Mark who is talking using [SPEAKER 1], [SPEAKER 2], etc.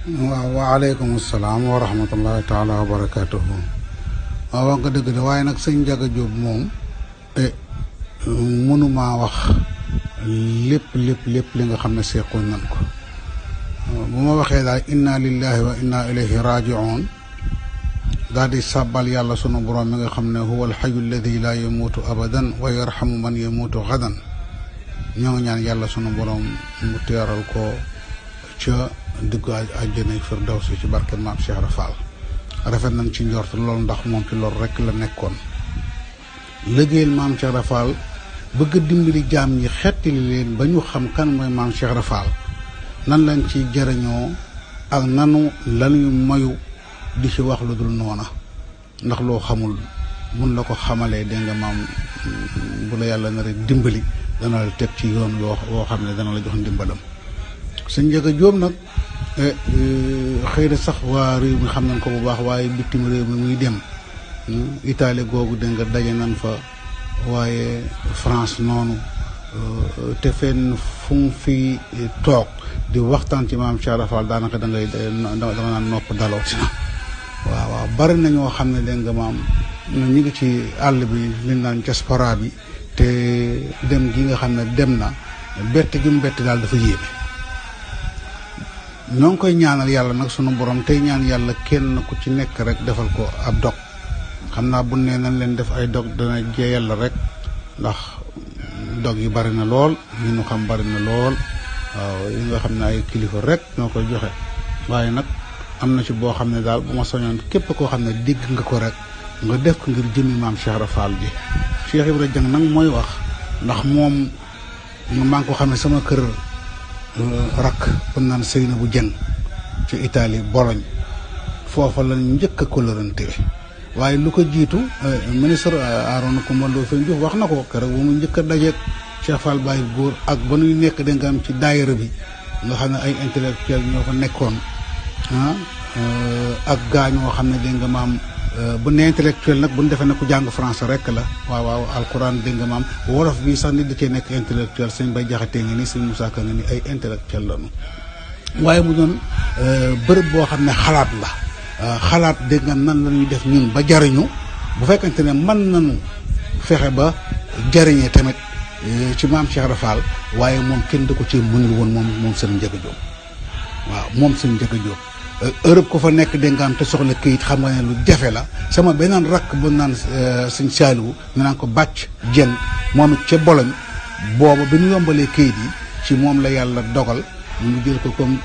[SPEAKER 1] waaw waaleykum salaam wa rahmatullahi taala wa barakatuhu. waaw wax nga dëgg de waaye nag sëñ Njaga Jóob moom mënumaa wax lépp li nga xam ne seqoon nan ko. bu ma waxee daal inna lillahi wa inna ilayhi rajiun daal di sàbbal yàlla sunu borom mi nga xam ne huwa alxayu alladi laa yamuutu abadan wa yarhamu man yamuutu gadan. ñoo ngi ñaan yàlla sunu borom mu teeral ko ca diggu àjjana firdawsi ci barke maam Cheikh Ibra Fall. rafet nañ ci njort loolu ndax moom ci loolu rek la nekkoon. liggéeyal maam Cheikh Ibra Fall bëgg dimbali jaam ñi xettali leen ba ñu xam kan mooy maam Cheikh Ibra Fall nan lañ ci jëriñoo ak nanu lañuy moyu di ci wax lu dul noona ndax loo xamul mun la ko xamalee dégg nga maam bu la yàlla nar a dimbali dana la teg ci yoon woo xam ne dana la jox ndimbalam. sëñ Njaga Jóob nag xëy na sax waa réew mi xam nañ ko bu baax waaye bitim réew mi muy dem Italie googu dégg nga daje nañ fa waaye France noonu te fenn fu mu fi toog di waxtaan ci maam Cheikh Ibra Fall daanaka da nga naan nopp daloo si na waaw bari na ñoo xam ne dégg nga maam ñu ngi ci àll bi li naan diaspora bi te dem gi nga xam ne dem na bett gi mu bett daal dafa yéeme. ñoo ngi koy ñaanal yàlla nag sunu borom tey ñaan yàlla kenn ku ci nekk rek defal ko ab dog xam naa bu nee nañ leen def ay dog dana jeeyal la rek ndax dog yi bari na lool yi ñu xam bari na lool waaw yi nga xam ne ay kilifa rek ñoo koy joxe waaye nag am na ci boo xam ne daal bu ma soñoon képp koo xam ne dégg nga ko rek nga def ko ngir jëmmi maam Cheikh Ibra Fall ji. Cheikh Ibra Jang nag mooy wax ndax moom maa ngi ko xam ne sama kër rakk bu naan Seynabou Dieng ci Italie Bologne foofa la njëkk a kolorante waaye lu ko jiitu ministre Arona Coumba Ndoffène Diouf wax na ko keroog bu mu njëkk a dajeeg Cheikh Fall Baye góor ak ba nuy nekk da nga am ci daayira bi nga xam ne ay intellectuel ñoo fa nekkoon ak gaa ñoo xam ne dégg nga maam bu ne intellectuel nag bu ñu defee ne ku jàng français rek la waaw alquran dégg nga maam wolof bi sax nit da cee nekk intellectuel sëñ Bay Jaxate nga ni sëñ Moussa Ka nga ni ay intellectuel lañu waaye mu doon bërëb boo xam ne xalaat la xalaat dégg nga nan la ñuy def ñun ba jariñu bu fekkante ne mën nañu fexe ba jariñee tamit ci maam Cheikh Ibra Fall waaye moom kenn da ko ci mënul woon moom sëñ Njaga Jóob waaw moom sëñ Njaga Jóob Europe ko fa nekk dégg nga am te soxla këyit xam nga ne lu jafe la sama beneen rakk bu naan sëñ Saaliwu ñu naan ko Bàcc Jeng moom it ca Bologne booba bi ñu yombalee këyit yi ci moom la yàlla dogal mu jël ko comme